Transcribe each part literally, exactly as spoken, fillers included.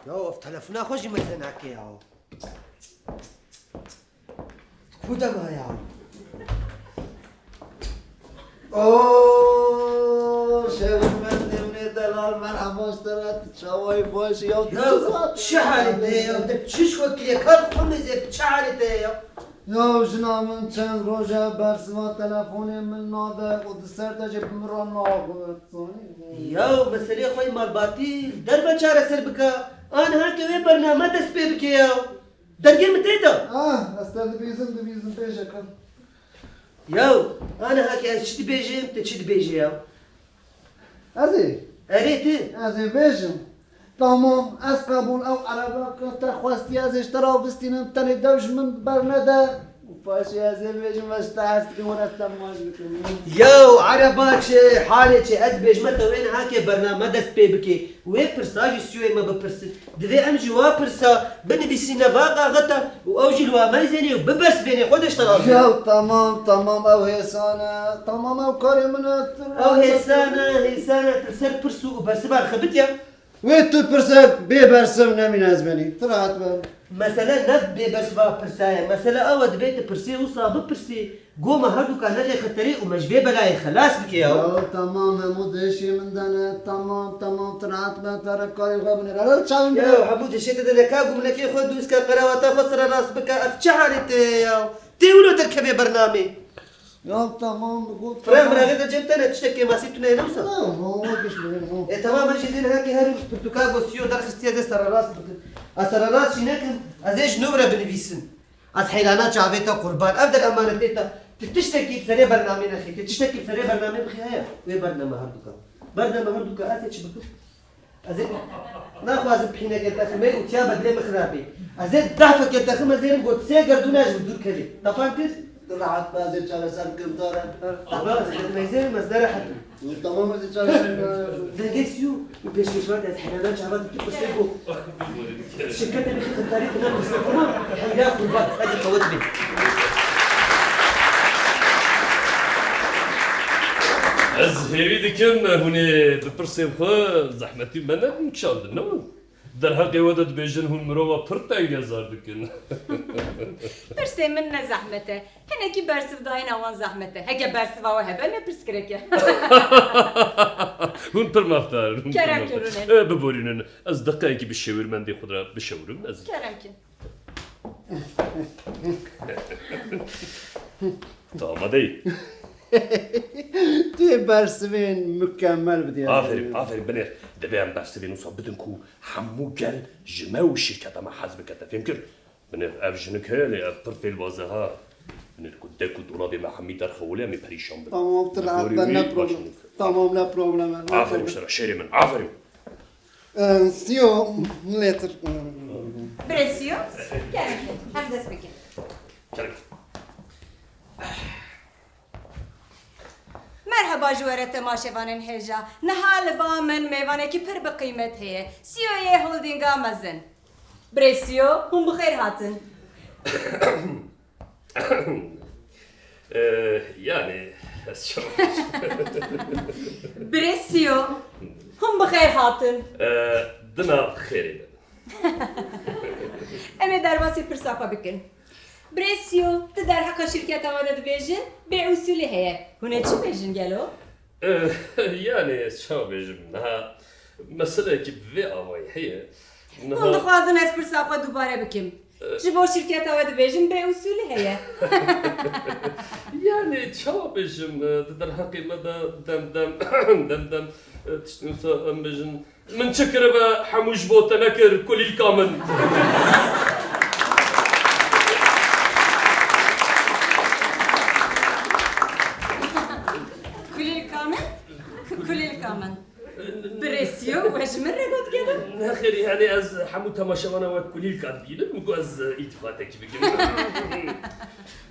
Ya ev telefona xwe jî meze nake ya. Ku dema ya? Oo, şevmendê min ê delal, merhaba ji te re, tu çawayî baş ya, tu Ya, çi zat çi halê te ya? Te çi şot kiriye? Kar xwe meze, çi halê te ya? Ya jina min çend roj e bersiva telefonê min nade û di ser de jî bi min re naxwe. Ya meseleyê xwe yê malbatî derve çareser bike. Aniha ke wê bername dest pê bike ya. Dergê min tê de. Ah, ez te dibîzim, dibîzim, pêşeke. Ya, aniha ke ez çi dibêjim, tu çi dibêjî ya? Ez ê? Erê tu. Ez ê bêjim. Tamam, ez qebûl, ew ereba ke te xwestiye, ez ê ji te re bistînim, tenê dev ji min bernede. Û paşê ez ê bêjim, ez ji te hez dikim, were ez te maç dikim. Yew ereba çi, halê çi, ez dibêjime te wê niha ke bername dest pê bikê. Wê pirsa jî Siyoyê me bipirsin. Divê em jî wa pirsa binivîsîne va kaxeta û ew jî li wa meyzênê û bibersivênê. Xwedê ji te razî. Ya tamam, tamam, ew hêsan e. Tamam, ew karê min e. Ew hêsan e, hêsan e, tu li ser pirs û bersivan xebitiye. Wê tu pirsek bê bersiv nemîne ez benî. Tu rahat be. Mesele ne bê bersiva pirsa ye. Mesele ew e, divê tu pirsê wisa bipirsî. Go me herduka nexê xeterê û me ji vê belayê xelas bike ya. Ya, tamam, hemû di hişê min de ne. Tamam, tamam, tu rahat be, te re karê xwe binêre. Re çavin bide. Ya, hemû di hişê te de ne, ka gumnekê xwe dûz ke, qerawata xwe sererast bike. Ev çi halê te ye ya? Tê wilo derkevê bernamê. Ya tamam, got Fireh, tamam. Fireh, te cem te ne, tiştek kêmasî tune ye, ne wisa? Ne, ne, ne, giş bile, ne. E, tamam, ez jî zê niha ke her pirtûka go Siyo derxistiye, ez ê sererast bikim. Ez sererast jî nekim, ez ê ji nû re binivîsim. Ez heylana çavê te qurban. Ev der emanetê te. Tu tiştekî bi serê bernamê nexê, tu tiştekî bi serê bernamê bixî heye. Wê bername herduka. Bername herduka, ez ê çi bikim? Ez ê naxwazim pîneke te ximê û tiya bedlê min xirabê. Ez ê dehfeke te xim, ez ê rim got sê gerdûna ji dûr kevê. Te fam kir? Tu rahat be, ez ê çareser bikim, zare. Baba, ez ê meyzê, ez nerehet im. Tamam, ez ê çareser bikim. Dengê Siyo û pêşkêşvan ez heyranan çava tu pirsê go. Şirketê min xetarî tine pirsê, tamam? Heyra qurban, hadi qewet bê. Ez hêvî dikim hûn ê bi pirsên xwe zehmetî me nebûn çandin, ne win? Derheqê we de dibêjin hûn mirova pir tengezar dikin. Pirsê min ne zehmet e. Hinekî bersivdayîna wan zehmet e. Heke bersiva we hebe, ne pirsgirêk e. Hûn pir mafdar in, hûn pir mafdar in. Kerem kirûne. E, biborînin. Ez deqeyekî bi şêwirmendê xwe de bişewrim. Ez Kerem kin. Tu amade yî? Tu yê bersivên mukemel bidî. Aferîn, aferîn, binêr. Divê em bersivên wisa bidin ku hemû gel ji me û şîrketa me hez bike. Te fêm kir? Binêr, ev jinik heye lê ev pir fêlbaz e ha. Binêr ku dek û dolabê me hemî derxewile, em ê perîşan bin. Tamam, tu rahat be, ne problem. Tamam, ne problem, ne problem. Aferîn ji te re, şêrê min, aferîn. Ee, Siyo, lêtir. Birê Siyo, kerem kin, hev dest bikin. Kerem. Merheba ji we re temaşevanên hêja. Niha li ba min mêvanekî pir bi qîmet heye. Siyoyê Holdînga Mezin. Birê Siyo, hûn bi xêr hatin. Eh, yani, ez çawa Birê Siyo, hûn bi xêr hatin. Eh, di nav xêrê de bin. Em ê derbasî pirsa xwe bikin. Birê Siyo, tu derheqa şîrketa we de dibêjin, bêusûlî heye. Hûn ê çi bêjin gelo? Eh, yani, ez çawa bêjim? Niha meseleyekî bi vê awayî heye. Niha Hûn dixwazin ez pirsa xwe dubare bikim. Ji bo şîrketa we dibêjin bêusûlî heye. Yani, çawa bêjim, eh, di derheqê me de dem dem, dem dem, eh, tiştên wisa em bêjin. Min çi kiribe, hemû ji bo te nekir, kulîlka min. Kulîlka min? Ku-, kulîlka min. Birê Siyo, we ji min re got gelo? Nexêrî, yani ez hemû temaşevana we kulîlka dibînim, ku ez îltifatekî bikim.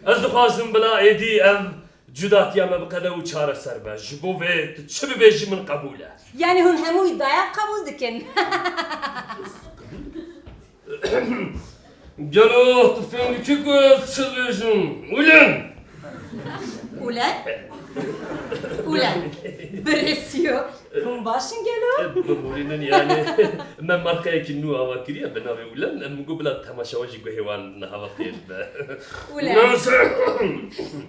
Ez dixwazim bila êdî ev cudatiya me biqede û çareser be. Ji bo vê tu çi bibêjî min qebûl e. Yani hûn hemû îdaya qebûl dikin? Gelo tu fêm dikî ku ez çi dibêjim? Ulen! Ulen? Ulen, birêsiyo, hûn baş in gelo? Biborînin yani, me markayekî nû ava kiriye bi navê Ulen, em got bila temaşevan jî guhê wan niha ve fêr be. Ulen. Nasıl?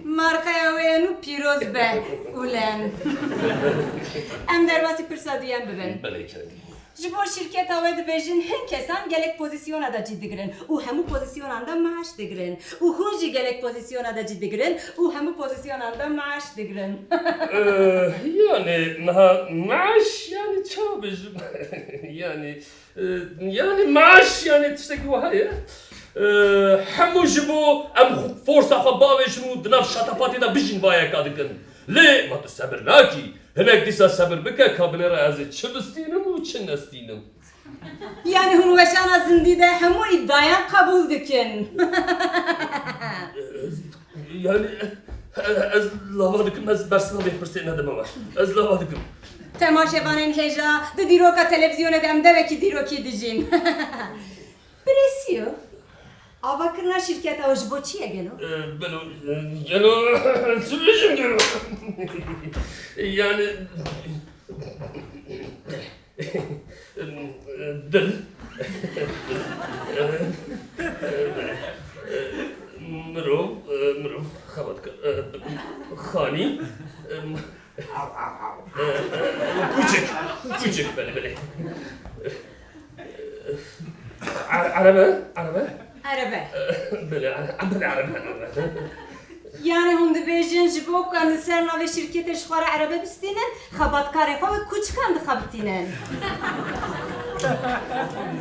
Markaya we nû pîroz be, Ulen. Em derbasî pirsa duyen bibin. Belê kerî. Ji bo şîrketa we dibêjin, hin kesan gelek pozîsyona de cî digirin û hemû pozîsyonan de maaş digirin û hûn jî gelek pozîsyona de cî digirin û hemû pozîsyonan de maaş digirin. Eh, yani niha maaş yani çawa bêjim? Yani, eh, yani maaş yani tiştekî wiha ye. Eh, hemû ji bo em xwe, forsa xwe bavêjin û di nav şatafatê de bijîn vayeka dikin. Lê ma tu sebir nakî. Hinek dîsa sebir bike, ka binêre ez ê çi bistînim û çi nestînim. Yani hûn weşana zindî de hemû îdiayan qebûl dikin. Yani, ez lava dikim, ez bersiva vê pirsê nedime we. Ez lava dikim. Temaşevanên hêja, di dîroka televîzyonê de em devekî dîrokî dijîn. Birêsiyo, avakirina şîrketa we ji bo çi ye gelo? Eh, belo, eh, gelo, çi bêjim gelo? Yani, dil, mirov, mirov, xebatkar, xanî, Kûçik. Kûçik, belê, belê. Er-, erebe, erebe. Erebe. Belê, er-, belê, erebe, erebe. Yani hûn dibêjin, ji bo ku em li ser navê şîrketê ji xwe re erebe bistînin, xebatkarê xwe wek kûçikan dixebitînin.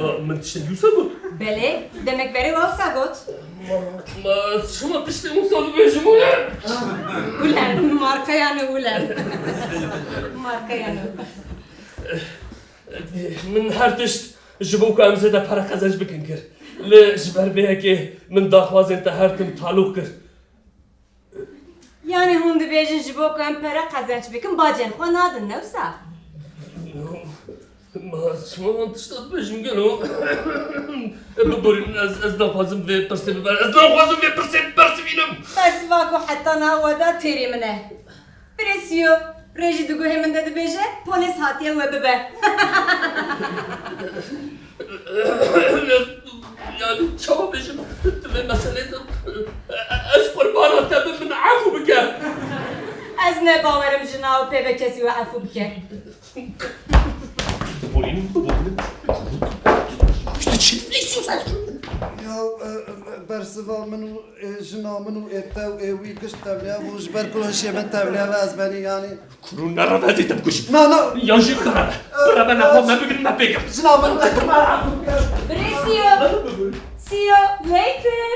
Ma, min tiştekî wisa got? Belê, demek berê we wisa got. Ma, ma çima tiştê wisa dibêjim wile? Ulen, markaya nû Ulen. Markaya nû. Min her tişt ji bo ku em zêde pere qezenc bikin kir. Lê ji ber vê yekê min daxwazên te her tim taloq kir. Yani hûn dibêjin ji bo ku em pere qezenc bikin, bacên xwe nadin, ne wisa? Ma çima wan tişta dibêjim gelo? Biborînin, ez, ez naxwazim vê pirsê biber-, ez naxwazim vê pirsê bibersivînim. Bersiva ku heta niha we da têrê min e. Birêsiyo, rê jî di guhê min de dibêje, polês hatiye we bibe. Yani çawa bêjim, di vê meselê de ez qurbana te bim, min efû bike. Ez ne bawerim jina û pê ve kesî we efû bike. Biborînin, biborînin. Îşte çi diyorsun sen? Ya, e, e, bersiva min û, e, jina min û ê te û ê wî giş tevliya bû, ji ber ku hişê min tevliya ve ez benî yani. Kurûn nereve ez ê te bikujim. Na, na. Ya jî bikare. Bikare, me nexwe, me bigrin, me pê kir. Jina min. Birêsiyo. See you later.